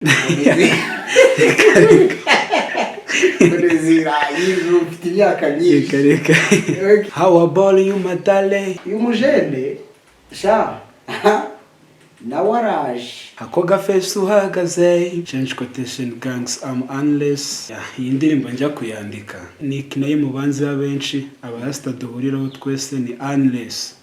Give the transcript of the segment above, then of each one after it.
Ngo ibirayi, ufite imyaka myinshi. Reka reka. How about you, my darling? Uyu mujene sha nawe araje. Ako gafesi uhagaze. Change quotation gangs, am unless. Yeah, iyi ndirimbo njya kuyandika, nickname mu banzi benshi, abarasta duhuriraho twese ni unless.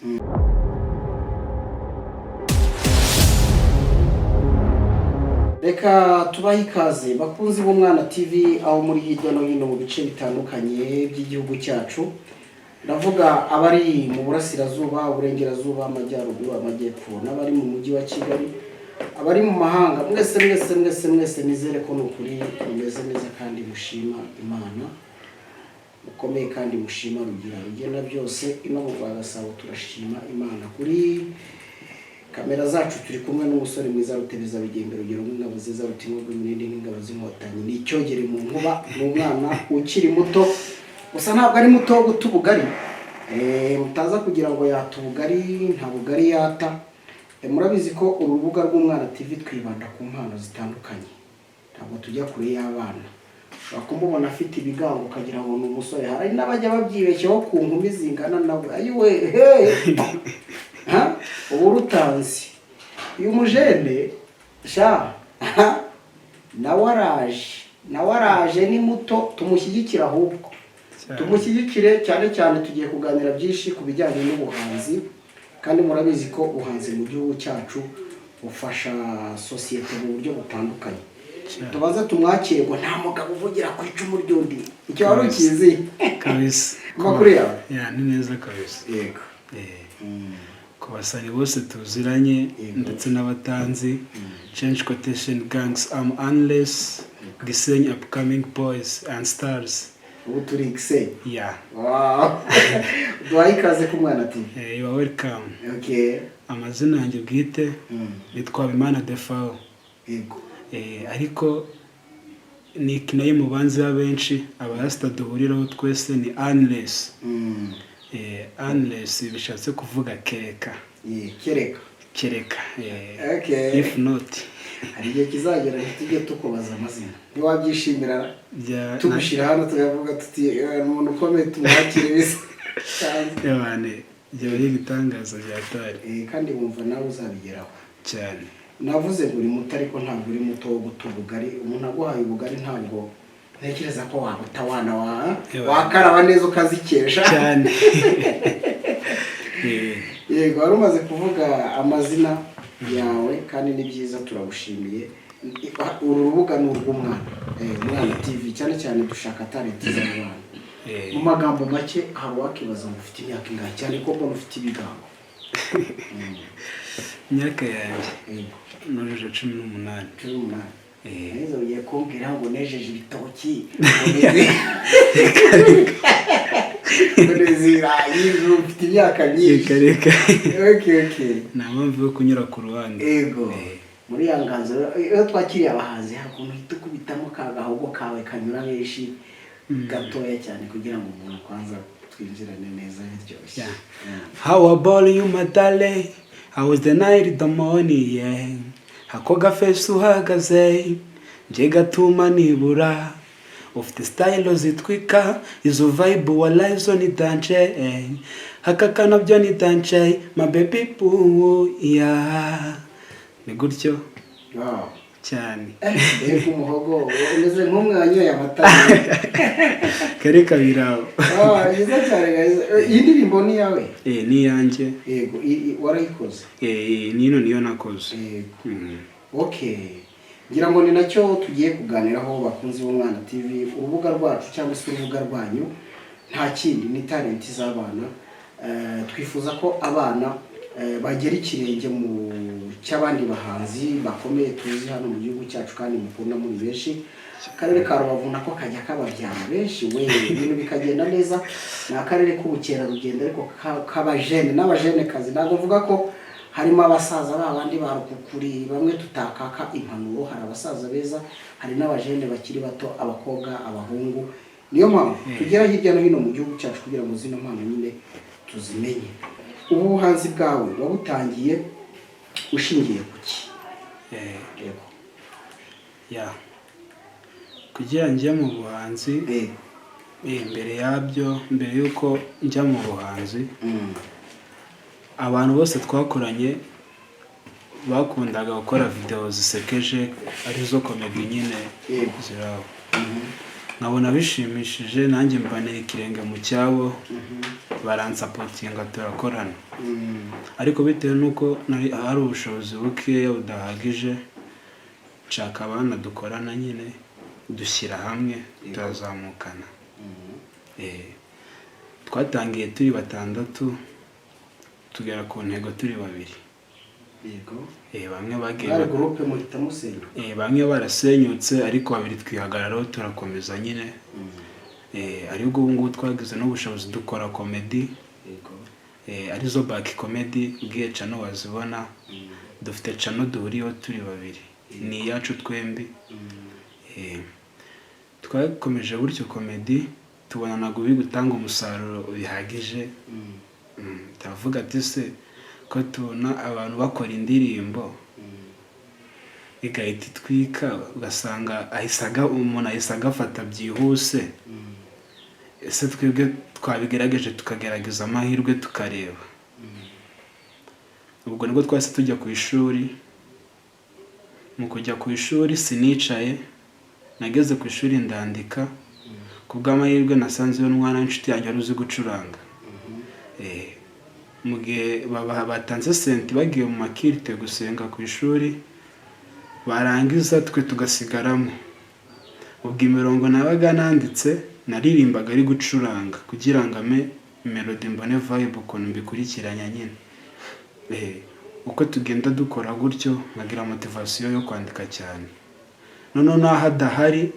Reka tubahe ikaze, bakunzi b'Umwana TV, aho muri hirya no hino mu bice bitandukanye by'igihugu cyacu. Ndavuga abari mu burasirazuba, uburengerazuba, amajyaruguru, amajyepfo, n'abari mu mujyi wa Kigali, abari mu mahanga, mwese mwese mwese mwese. Nizere ko ni ukuri mumeze neza kandi mushima Imana, mukomeye kandi mushima Rugira rugena byose. Ino mu rwa Gasabo turashima Imana. Kuri kamera zacu turi kumwe n'umusore mwiza, Rutebeza Bigembe, Rugero rw'ingabo nziza, Rutinywa rw'imirindi n'ingabo z'Inkotanyi. Ni icyogere mu nkuba, ni umwana ukiri muto, gusa ntabwo ari muto wo guta ubugari. Mutaza kugira ngo yata ubugari, nta bugari yata. Murabizi ko urubuga rw'Umwana TV twibanda ku mpano zitandukanye, ntabwo tujya kure y'abana. Ushobora kumubona afite ibigango ukagira ngo ni umusore. Hari n'abajya babyibeshyaho ku nkumi zingana nawe. Ayiwe he! Ha? Ubu rutanzi uyu mujene sha nawe araje, nawe araje, ni muto, tumushyigikire ahubwo. Cyane. Tumushyigikire cyane cyane. Tugiye kuganira byinshi ku bijyanye n'ubuhanzi, kandi murabizi ko ubuhanzi mu gihugu cyacu bufasha sosiyete mu buryo butandukanye. Cyane. Tubanze tumwakire ngo nta mugabo uvugira ku icumu ry'undi, icyo wari ukizi. Kabisa. Amakuru yawe? Yeah, ni neza kabisa. Yego. Ku basani bose tuziranye ndetse n'abatanzi, change quotation gangs, am unless, Gisenyi upcoming boys and stars. Ubu turi Gisenyi. Yeah. Wow, duhaye ikaze ku Mwana TV. You are welcome. Okay. Amazina yanjye bwite nitwa Habimana Defao. Ariko nickname mu banzi benshi, abarasta duhuriraho twese ni unless. Unless bishatse kuvuga kereka. Yeah, kereka. Kereka. If not. Hari igihe kizagera ntitujye tukubaza amazina, ntiwabyishimira? Bya Tugushyira hano tukavuga tuti: "Eh, umuntu ukomeye, tumwakire bisa." Yabane byaba ari ibitangaza bya tari. Kandi wumva nawe uzabigeraho. Cyane. Navuze ngo uri muto, ariko ntabwo uri muto wo guta ubugari. Umuntu aguhaye ubugari ntabwo ntekereza ko wabuta wana wa wakaraba neza ukazikesha. Cyane. Yego, wari umaze kuvuga amazina yawe kandi ni byiza, turagushimiye. Uru rubuga ni urw'umwana, Umwana TV, cyane cyane dushaka talent z'abana. Mu magambo make, hari uwakibaza ngo ufite imyaka ingahe, cyane ko mbona ufite ibigango? Imyaka yanjye, Yego. nujuje 18. 18. Eh. Neza, ugiye kumbwira ngo nejeje ibitoki, ngo neze ibirayi, ufite imyaka myinshi. Reka reka. Okay. Nta mpamvu yo kunyura ku ruhande. Ego. Muri ya nganzo, iyo twakiriye abahanzi, hari ukuntu uhita ukubitamo ka gahogo kawe kanyura benshi, gatoya cyane, kugira ngo umuntu kwanza twinjirane neza biryoshye. Yeah. How about you, my darling? How was the night, the morning, yeah. Ako gafesi uhagaze, nje gatuma nibura. Ufite style zitwika, izo vibe wala izo ni danger. Eh. Hakaka nabyo ni danger, my baby boo, yeah. Ni gutyo. Wow. Cyane. Mbega umuhogo, umeze nk'umwe wanyoye amata. Kare kabiraho. Ah, byiza cyane guys. Iyi ndirimbo ni iyawe? Eh, ni iyanjye. Yego, warayikoze? Eh, nino niyo nakoze. Yego. Okay, ngira ngo ni nacyo tugiye kuganiraho, bakunzi b'Umwana TV. Urubuga rwacu cyangwa se urubuga rwanyu nta kindi, ni talent z'abana. Twifuza ko abana bagera ikirenge mu cy'abandi bahanzi bakomeye tuzi hano mu gihugu cyacu kandi mukunda muri benshi. Akarere ka Rubavu nako kajya kababyara benshi we, ibintu bikagenda neza. Ni akarere k'ubukerarugendo, ariko k'abajene n'abajenekazi. Ntabwo mvuga ko harimo abasaza ba bandi ba rukukuri bamwe tutakaka impanuro. Hari abasaza beza, hari n'abajene bakiri bato, abakobwa, abahungu. Niyo mpamvu tugera hirya no hino mu gihugu cyacu kugira ngo zino mpano nyine tuzimenye. Ubu buhanzi bwawe wabutangiye ushingiye ku ki? Yego. Ya, kugira njye mu buhanzi, mbere yabyo, mbere y'uko njya mu buhanzi, abantu bose twakoranye bakundaga gukora videwo zisekeje, arizo comedy nyine ziraho, nkabona bishimishije, nanjye mbaneye ikirenge mu cyabo, baransupportinga, turakorana. Ariko bitewe n'uko nari hari ubushobozi bukeya budahagije, nshaka abana dukorana nyine, dushyira hamwe, turazamukana. Twatangiye turi batandatu, tugera ku ntego turi babiri. Bamwe bagiye Mwari groupe muhita musenya? Bamwe barasenyutse, ariko babiri twihagararaho, turakomeza nyine. Ariko ubu ngubu twagize n'ubushobozi, dukora comedy, arizo back comedy. Ubwiye channel wazibona, dufite channel duhuriyeho turi babiri, ni iyacu twembi. Twakomeje gutyo comedy, tubona ntabwo biri gutanga umusaruro bihagije. Turavuga ati: "Se ko tubona abantu bakora indirimbo igahita itwika, ugasanga umuntu ahise agafata byihuse, ese twebwe twabigerageje, tukagerageza amahirwe, tukareba?" Ubwo nibwo twahise tujya ku ishuri. Mu kujya ku ishuri sinicaye, nageze ku ishuri ndandika. Ku bw'amahirwe nasanzeyo n'umwana w'inshuti yanjye wari uzi gucuranga. Mu gihe batanze senti, bagiye mu makirite gusenga ku ishuri, barangiza twe tugasigaramo. Ubwo imirongo nabaga nanditse naririmbaga ari gucuranga, kugira ngo ame melody, mbone vibe ukuntu mbikurikiranya nyine. Uko tugenda dukora gutyo, nkagira motivation yo kwandika cyane. Noneho naho adahari,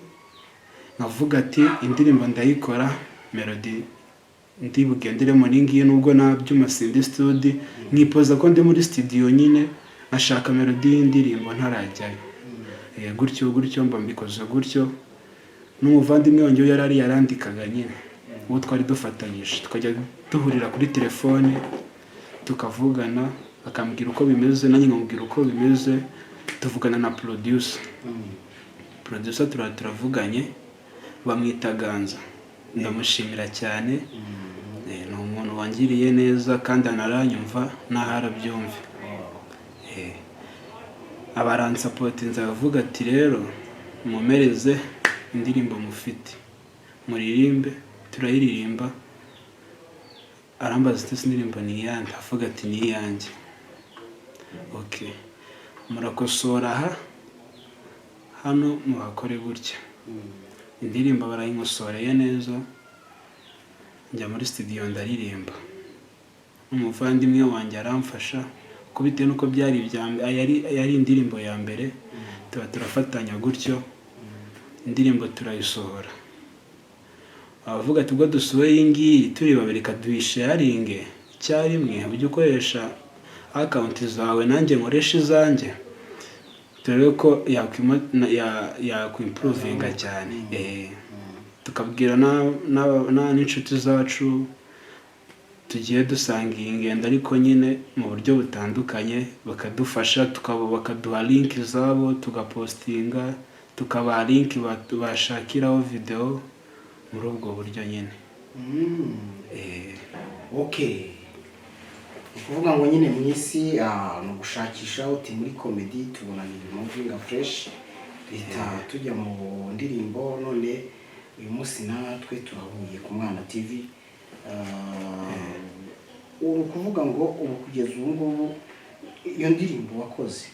nkavuga ati: "Indirimbo ndayikora, melody ndi bugenderemo ni ngiyi, nubwo nta byuma, sindi studio." Nkipoza ko ndi muri studio nyine, nkashaka melody y'indirimbo ntarajyayo. Gutyo gutyo mba mbikoze gutyo. N'umuvandimwe wanjye we yari ari yarandikaga nyine, uwo twari dufatanyije, tukajya duhurira kuri telefone tukavugana, akambwira uko bimeze, nanjye nkamubwira uko bimeze. Tuvugana na producer. Producer turavuganye, bamwita Ganza, ndamushimira cyane. Ni umuntu wangiriye neza kandi anaranyumva n'aho arabyumva. Abaransupportinze, aravuga ati: "Rero mumereze indirimbo mufite muririmbe." Turayiririmba. Arambaza ati: "Ese indirimbo ni iyande?" Avuga ati: "Ni iyanjye." "Okay, murakosora aha, hano muhakore gutya." Indirimbo barayinkosoreye neza, njya muri studio ndaririmba, umuvandimwe wanjye aramfasha, kuko bitewe n'uko byari ibya yari indirimbo ya mbere, tuba turafatanya gutyo, indirimbo turayisohora. Abavuga ati: "Ubwo dusohoye iyi ngiyi turi babiri, reka duyisharinge icyarimwe, ujye ukoresha account zawe, nanjye nkoresha izanjye, turebe ko yakwimprovinga cyane." Tukabwira n'inshuti zacu tugiye dusanga iyi ngendo, ariko nyine mu buryo butandukanye, bakadufasha, bakaduha link zabo, tugapostinga, tukabaha link bashakiraho videwo, muri ubwo buryo nyine. Okay, ni ukuvuga ngo nyine mu isi ni ugushakisha uti muri comedy tubona ni moving fresh, duhita tujya mu ndirimbo. None uyu munsi natwe turahuye ku Mwana TV. Ubu kuvuga ngo ubu kugeza ubu ngubu iyo ndirimbo wakoze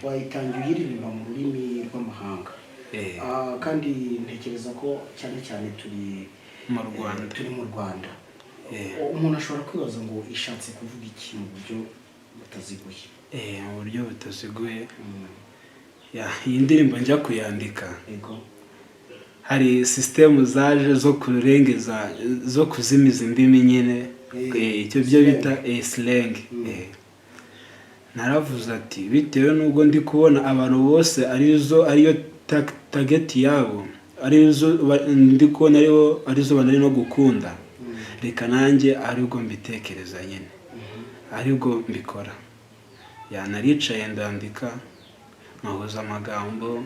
wayitangiye uyiririmba mu rurimi rw'amahanga. Kandi ntekereza ko cyane cyane turi mu Rwanda. Turi mu Rwanda. Umuntu ashobora kwibaza ngo ishatse kuvuga iki mu buryo butaziguye? Mu buryo butaziguye, ya, iyi ndirimbo njya kuyandika, hari sisitemu zaje zo kurengeza, zo kuzimiza indimi nyine. Icyo byo bita slang. Naravuze ati: "Bitewe n'ubwo ndi kubona abantu bose arizo, ariyo target yabo, arizo ndi kubona arizo banari no gukunda, reka nanjye aribwo mbitekereza nyine, aribwo mbikora." Yanaricaye ndandika, nkahuza amagambo.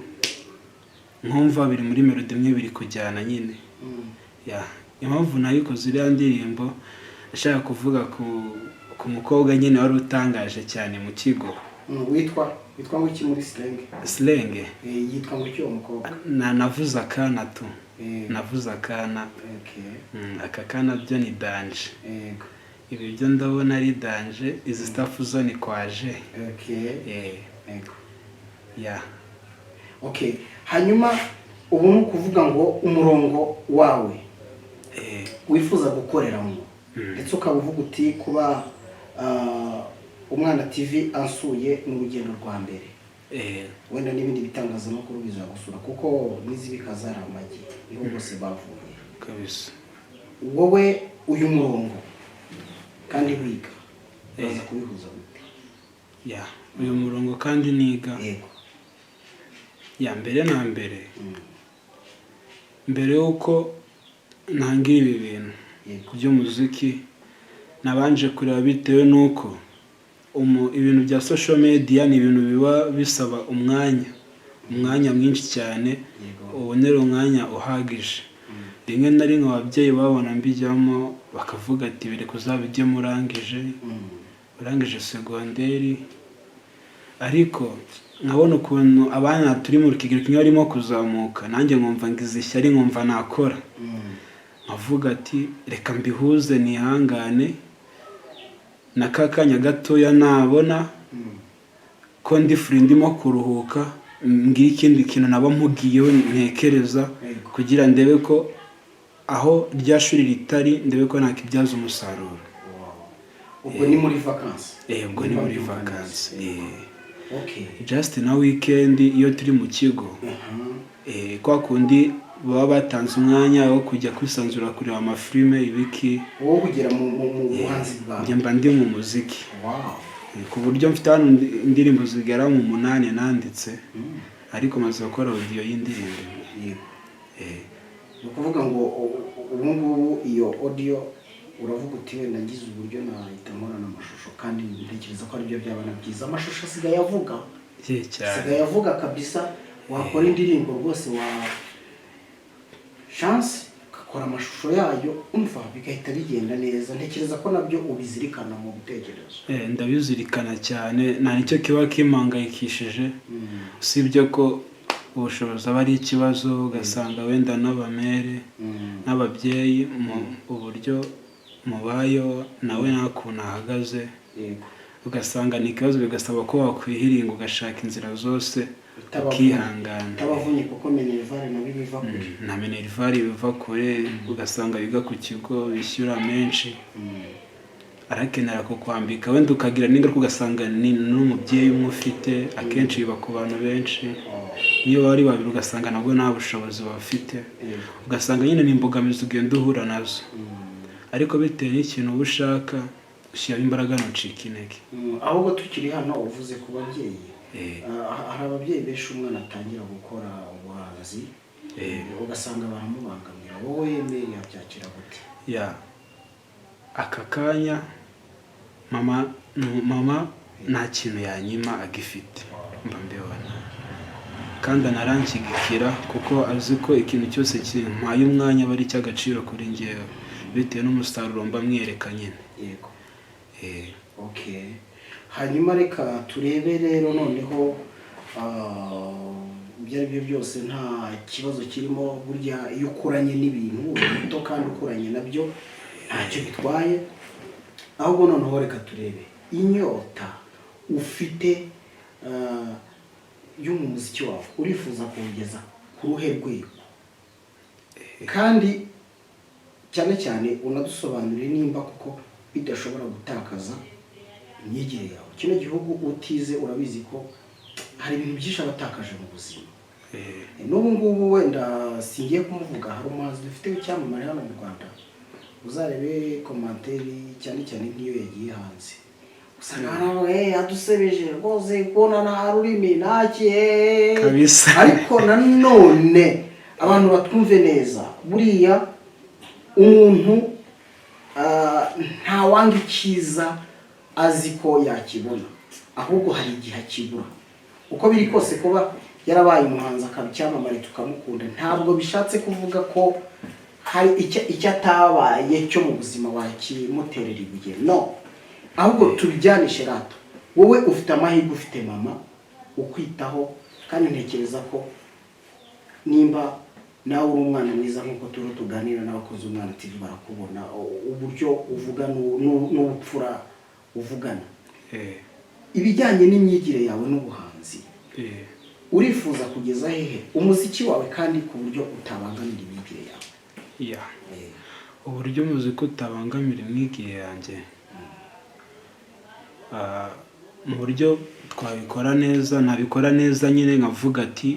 Nkumva biri muri melody imwe, biri kujyana nyine. Ya, impamvu nayikoze iriya ndirimbo, ashaka kuvuga ku mukobwa nyine wari utangaje cyane mu kigo. Witwa ngo iki muri slang? Slang? Yitwa ngo iki uwo mukobwa? Na navuze akana tu. Navuze akana. Aka kana byo ni danger. Ibi byo ndabona ari danger, izi stuff zo ni kwaje. Ya. Okay, hanyuma ubu ni ukuvuga ngo umurongo wawe wifuza gukoreramo, ndetse ukaba uvuga uti kuba Umwana TV ansuye ni urugendo rwa mbere, wenda n'ibindi bitangazamakuru bizagusura, kuko n'izibika zari amagi, niho bose bavuye. Kabisa. Wowe uyu murongo kandi wiga, uraza kubihuza gute? Ya, uyu murongo kandi niga? Yego. Ya, mbere na mbere, mbere y'uko ntangira ibi bintu by'umuziki, nabanje kureba, bitewe n'uko ibintu bya social media ni ibintu biba bisaba umwanya mwinshi cyane, ubonera umwanya uhagije. Rimwe na rimwe ababyeyi babona mbijyamo bakavuga ati: "Bireka, uzabijyemo urangije, urangije segonderi." Ariko nkabona ukuntu abana turi mu kigero kimwe barimo kuzamuka, nanjye nkumva ngize ishyari, nkumva nakora, nkavuga ati: "Reka mbihuze, nihangane na ka kanya gatoya nabona ko ndi free, ndimo kuruhuka, ngira ikindi kintu naba mpugiyeho ntekereza, kugira ndebe ko aho rya shuri ritari, ndebe ko nakibyaza umusaruro." Ubwo ni muri vakansi? Ubwo ni muri vakansi. Just na weekend iyo turi mu kigo, kwa kundi baba batanze umwanya wo kujya kwisanzura, kureba amafilime, ibiki. Wowe kugera mu buhanzi bwawe? Njye mba ndi mu muziki. Ku buryo mfite hano indirimbo zigera mu 8 nanditse, ariko maze gukora audio y'indirimbo imwe. Ni ukuvuga ngo ubu ngubu iyo audio uravuga uti wenda ngize uburyo nahita nkora n'amashusho, kandi ntekereza ko aribyo byaba na byiza. Amashusho asigaye avuga. Ye, cyane. Asigaye avuga kabisa. Wakora indirimbo rwose, wa chance ugakora amashusho yayo, umva bigahita bigenda neza. Ntekereza ko nabyo ubizirikana mu bitekerezo. Ndabizirikana cyane, nta nicyo kiba kimpangayikishije, usibye ko ubushobozi aba ari ikibazo, ugasanga wenda n'abamere n'ababyeyi mu uburyo mubayeho nawe nta kuntu ahagaze, ugasanga ni ikibazo, bigasaba ko wakwihiringa, ugashaka inzira zose, ukihangana. Utabavunye, kuko minerval nabyo biva kure. Na minerval biva kure, ugasanga biga ku kigo bishyura menshi, arakenera kukwambika, wenda ukagira n'ingaruka, ugasanga ni n'umubyeyi umwe ufite. Akenshi biba ku bantu benshi, niyo bari babiri ugasanga nabwo nta bushobozi bafite, ugasanga nyine ni imbogamizi ugenda uhura nazo. Ariko bitewe n'ikintu uba ushaka, ushyiramo imbaraga, ntucike intege. Ahubwo tukiri hano, uvuze ku babyeyi. Hari ababyeyi benshi umwana atangira gukora ubuhanzi, ugasanga baramubangamira. Wowe meri yabyakira gute? Ya, aka kanya mama mama nta kintu yanyima agifite, mba mbibona, kandi anaranshyigikira, kuko azi ko ikintu cyose kimpaye umwanya aba ari icy'agaciro kuri njyewe, bitewe n'umusaruro mba mwereka nyine. Okay, hanyuma reka turebe rero noneho, ibyo ari byo byose nta kibazo kirimo. Burya iyo ukuranye n'ibintu uri muto kandi ukuranye nabyo, ntacyo bitwaye. Ahubwo noneho reka turebe inyota ufite yo mu muziki wawe. Urifuza kuwugeza ku ruhe rwego? Kandi cyane cyane unadusobanurire nimba kuko bidashobora gutakaza imyigire yawe. Kino gihugu utize, urabizi ko hari ibintu byinshi aba atakaje mu buzima. N'ubu ngubu wenda singiye kumuvuga, hari umuhanzi dufite w'icyamamare hano mu Rwanda, uzarebe commentaire, cyane cyane nk'iyo yagiye hanze, usanga hano adusebeje rwose, kubona nta rurimi ntaki. Kabisa. Ariko nanone abantu batwumve neza, buriya umuntu ntawanga icyiza azi ko yakibona, ahubwo hari igihe akibura. Uko biri kose kuba yarabaye umuhanzi akaba icyamamare tukamukunda, ntabwo bishatse kuvuga ko hari icyo atabaye cyo mu buzima wakimuterera ibuye. No, ahubwo tubijyanishe rato. Wowe ufite amahirwe, ufite mama ukwitaho, kandi ntekereza ko nimba nawe uri umwana mwiza nk'uko turiho tuganira n'abakozi Umwana TV, barakubona uburyo uvuga n'ubupfura uvugana. Ibijyanye n'imyigire yawe n'ubuhanzi, urifuza kugeza hehe umuziki wawe kandi ku buryo utabangamira imyigire yawe? Yeah. Uburyo umuziki utabangamira imyigire yanjye, mu buryo twabikora neza, nabikora neza nyine, nkavuga ati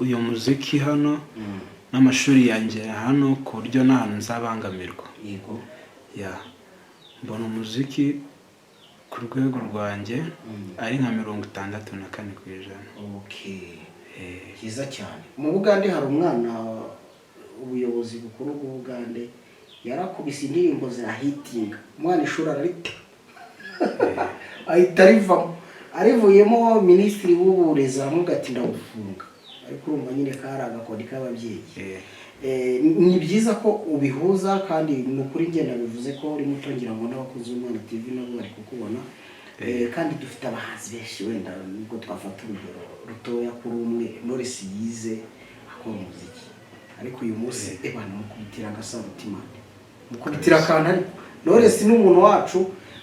uyu muziki hano n'amashuri yanjye hano, ku buryo nta hantu nzabangamirwa. Yeah, mbona umuziki ku rwego rwanjye ari nka 64%. Byiza cyane. Mu Bugande hari umwana, ubuyobozi bukuru bw'Ubugande, yarakubise indirimbo zirahitinga, umwana ishuri ararita, ahita arivamo. Arivuyemo, minisitiri w'uburezi aramubwira ati: "Ndagufunga." Ariko urumva nyine kari agakoni k'ababyeyi. Ni byiza ko ubihuza, kandi ni ukuri ngenda bivuze ko uri muto, ngira ngo n'abakozi b'Umwana TV nabo bari kukubona. Kandi dufite abahanzi benshi, wenda nubwo twafata urugero rutoya kuri umwe, Knowless, yize akora umuziki, ariko uyu munsi ebana mukubitira agasabutimane, mukubitira akantu. Ariko Knowless ni umuntu wacu,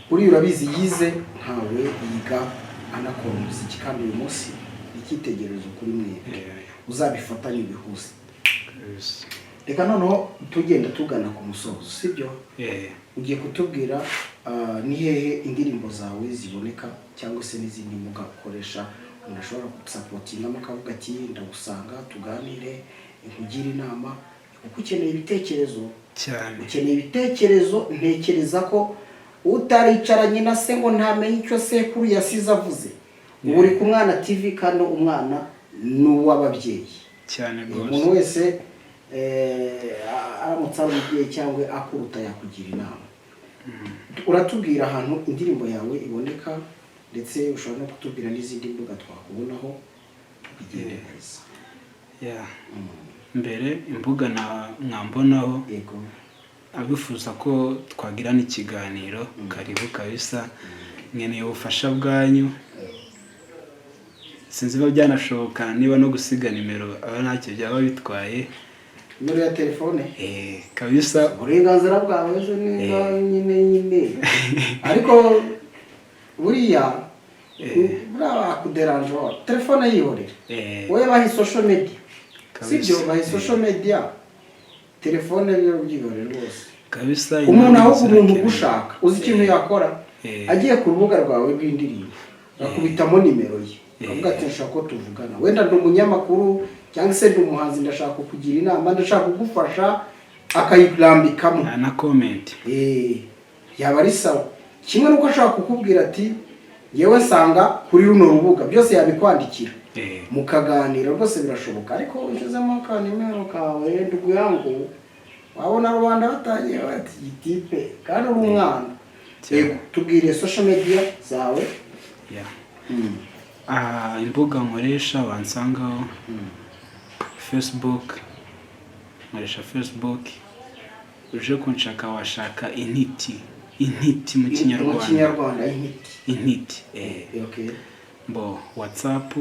buriya urabizi, yize ntawe, yiga anakora umuziki, kandi uyu munsi icyitegererezo kuri mwebwe. Uzabifatanye, ubihuze. Reka noneho tugenda tugana ku musozo, sibyo? Eh. Ugiye kutubwira ni hehe indirimbo zawe ziboneka, cyangwa se n'izindi mbuga ukoresha umuntu ashobora gusupportingamo akavuga ati: "Ndagusanga tuganire, nkugire inama," kuko ukeneye ibitekerezo. Cyane. Ukeneye ibitekerezo. Ntekereza ko utaricaranye na se ngo ntamenye icyo sekuru yasize avuze. Ubu uri ku Mwana TV, kandi umwana ni uw'ababyeyi. Cyane Umuntu rwose. wese aramutse ari umubyeyi cyangwa akuruta yakugira inama. Uratubwira ahantu indirimbo yawe iboneka, ndetse ushobora no kutubwira n'izindi mbuga twakubonaho, bigende neza. Yeah. Mbere imbuga mwambonaho, abifuza ko twagirana ikiganiro, karibu kabisa, nkeneye ubufasha bwanyu. Sinzi niba byanashoboka, niba no gusiga nimero aba ntacyo byaba bitwaye. Nimero ya telefone? Eh, kabisa. Uburenganzira bwawe ejo niba nyine, ariko buriya bakuderanje, telefone yihorera. Wowe baha social media. Kabisa. Sibyo? Baha social media, telefone byo byihorere rwose. Kabisa. Umuntu Inama ahubwo umuntu zirakenewe. ugushaka, uzi ikintu yakora? Agiye ku rubuga rwawe rw'indirimbo, akubitamo nimero ye, akavuga ati: "Ndashaka ko tuvugana, wenda ndi umunyamakuru cyangwa se ndi umuhanzi, ndashaka kukugira inama, ndashaka kugufasha," akayirambikamo. Na comment. Yaba ari sawa. Kimwe n'uko ashobora kukubwira ati: "Yewe, nsanga kuri runo rubuga," byose yabikwandikira, mukaganira rwose, birashoboka. Ariko ushyizemo akanimero kawe, ndugu yangu, wabona rubanda batangiye bati: "Gitipe," kandi uri umwana. Yego, tubwire social media zawe. Yeah. Imbuga nkoresha wansangaho, Facebook, nkoresha Facebook. Uje kunshaka washaka Intiti, Intiti mu Mu Kinyarwanda. Kinyarwanda, Intiti. Intiti, eh. Mbo WhatsApp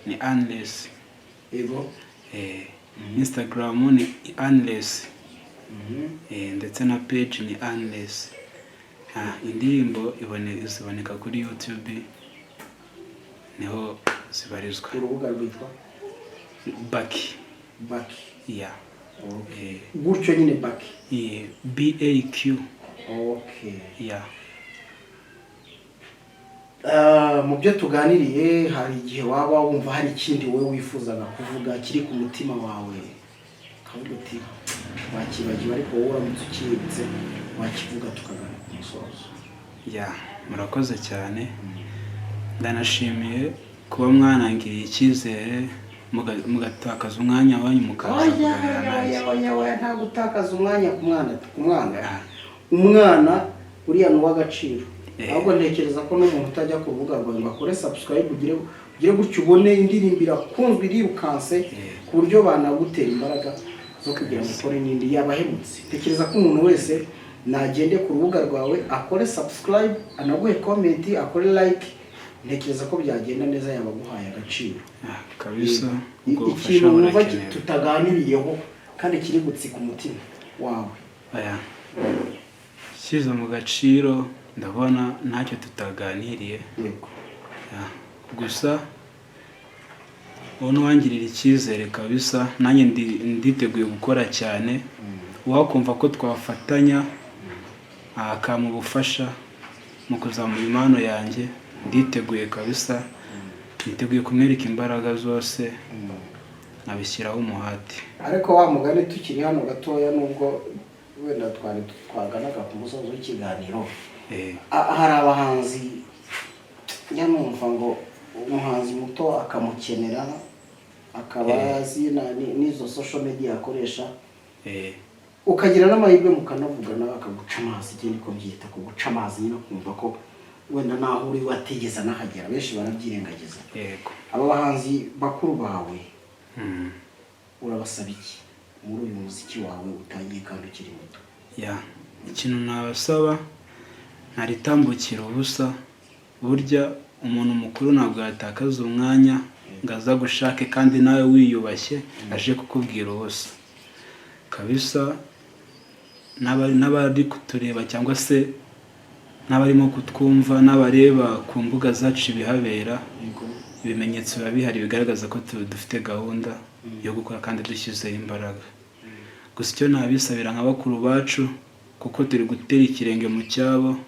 ni Unless. Instagram ni Unless. Ndetse na page ni Unless. Indirimbo ziboneka kuri YouTube, niho zibarizwa. Urubuga rwitwa? Baki. Baki. Yeah. Gutyo nyine, Baki? BAQ. Yeah. Mu byo tuganiriye, hari igihe waba wumva hari ikindi wowe wifuzaga kuvuga kiri ku mutima wawe, ukavuga uti wakibagiwe, ariko wowe uramutse ukibutse wakivuga, tukagana ku musozo? Yeah, murakoze cyane, ndanashimiye kuba mwanangiriye icyizere, mugatakaza umwanya wanyu mukaza Oya, kuganira oya, nanjye. Oya, oya, nta gutakaza umwanya ku mwana, ku mwana. Umwana uriya ni uw'agaciro. Ahubwo ntekereza ko n'umuntu utajya ku rubuga rwawe ngo akore subscribe, ugire Ugire gutyo ubone indirimbo irakunzwe, irirukanse, ku buryo banagutera imbaraga zo kugira ngo ukore n'indi yabahemutse. Tekereza ko umuntu wese nagende ku rubuga rwawe, akore subscribe, anaguhe comment, akore like, ntekereza ko byagenda neza, yaba aguhaye agaciro. Ah, kabisa, ubwo bufasha Ikintu wumva burakenewe. tutaganiriyeho kandi kiri gutsika umutima wawe? Aya, shyize mu gaciro, ndabona ntacyo tutaganiriye. Yeah. Gusa uwo nuwangirira icyizere kabisa, nanjye nditeguye gukora cyane. Uwakumva ko twafatanya, akampa ubufasha mu kuzamura impano yanjye, nditeguye kabisa, niteguye kumwereka imbaraga zose, nkabishyiraho umuhati. Ariko wa mugani, tukiri hano gatoya, nubwo wenda twari twaganaga ku musozo w'ikiganiro, hari abahanzi njya numva ngo umuhanzi muto akamukenera, akaba azi n'izo social media akoresha, ukagira n'amahirwe mukanavugana, akaguca amazi. Igihe niko byita kuguca amazi nyine, ukumva ko wenda naho uri watigeze anahagera. Benshi barabyirengagiza. Aba bahanzi bakuru bawe, urabasaba iki muri uyu muziki wawe utangiye kandi ukiri muto? Yeah, ikintu nabasaba, ntaritambukira ubusa. Burya umuntu mukuru ntabwo yatakaza umwanya ngo aza gushake, kandi nawe wiyubashye, aje kukubwira ubusa kabisa. N'abari kutureba cyangwa se n'abarimo kutwumva n'abareba ku mbuga zacu ibihabera, ibimenyetso biba bihari bigaragaza ko dufite gahunda yo gukora kandi dushyizeho imbaraga. Gusa icyo nabisabira nka bakuru bacu, kuko turi gutera ikirenge mu cyabo,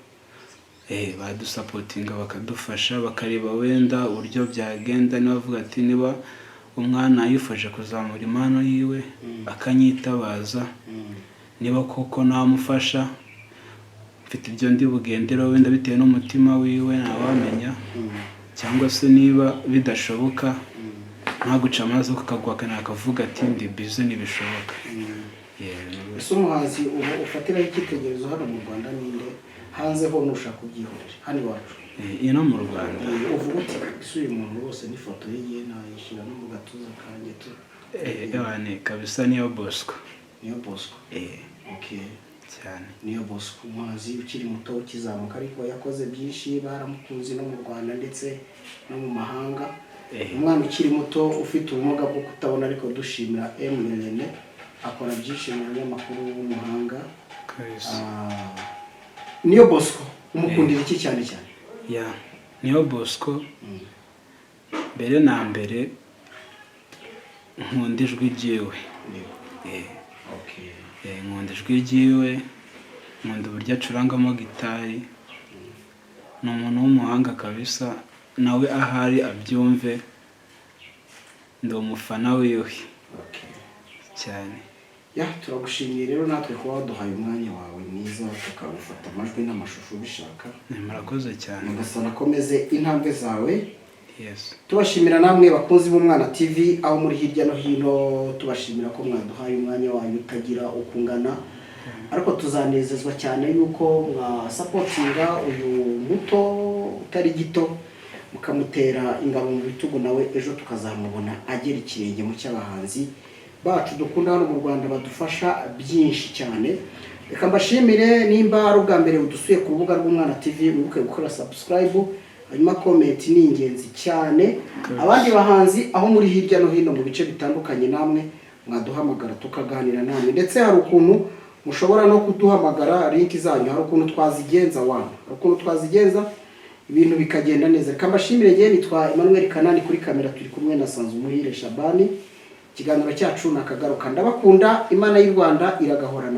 badusupportinga, bakadufasha, bakareba wenda uburyo byagenda. Niba bavuga ati niba umwana yifuje kuzamura impano yiwe akanyitabaza, niba koko namufasha, mfite ibyo ndi bugendereho, wenda bitewe n'umutima wiwe ntawamenya, cyangwa se niba bidashoboka, ntaguca amazi akaguhakana, akavuga ati ndi busy, ntibishoboka. Yeah. Ese umuhanzi ubu ufatiraho icyitegererezo hano mu Rwanda ninde? Hanze ho nushaka kubyihorera, hano iwacu. Ino mu Rwanda? Uvuga uti ese uyu muntu rwose n'ifoto ye nayishyira no mu gatuza kanjye tu? Ewane, kabisa niyo Bosco. Niyo Bosco? Okay. Cyane. Niyo Bosco, umuhanzi ukiri muto ukizamuka, ariko yakoze byinshi, baramukunze no mu Rwanda ndetse no mu mahanga. Umwana ukiri muto ufite ubumuga bwo kutabona, ariko dushimira M Irene, akora byinshi mu binyamakuru, w'umuhanga. Kabisa. Ah, niyo Bosco umukundira iki cyane cyane? Yeah, niyo Bosco, mbere na mbere nkunda ijwi ryiwe. Nkunda ijwi ryiwe, nkunda uburyo acurangamo gitari. Ni umuntu w'umuhanga kabisa, nawe ahari abyumve, ndi umufana wiwe cyane. Yeah, turagushimiye rero natwe kuba waduhaye umwanya wawe mwiza, tukawufata amajwi n'amashusho ubishaka. Murakoze cyane. Nyagasani akomeze intambwe zawe. Yes. Tubashimira namwe bakunzi b'Umwana TV aho muri hirya no hino, tubashimira ko mwaduhaye umwanya wanyu utagira uko ungana, ariko tuzanezezwa cyane yuko mwasupportinga uyu muto utari gito, mukamutera ingabo mu bitugu, nawe ejo tukazamubona agera ikirenge mu cy'abahanzi bacu dukunda hano mu Rwanda badufasha byinshi cyane. Reka mbashimire. Nimba ari ubwa mbere udusuye ku rubuga rw'Umwana TV, wibuke gukora subscribe, hanyuma comment ni ingenzi cyane. Abandi bahanzi aho muri hirya no hino mu bice bitandukanye, namwe mwaduhamagara tukaganira namwe, ndetse hari ukuntu mushobora no kuduhamagara, link zanyu hari ukuntu twazigenza wana, hari ukuntu twazigenza ibintu bikagenda neza. Reka mbashimire. Ngewe nitwa Emmanuel Kanani, kuri kamera turi kumwe na Sanzumuhire Shabani. Ikiganiro cyacu nakagaruka. Ndabakunda, Imana y'u Rwanda iragahorana.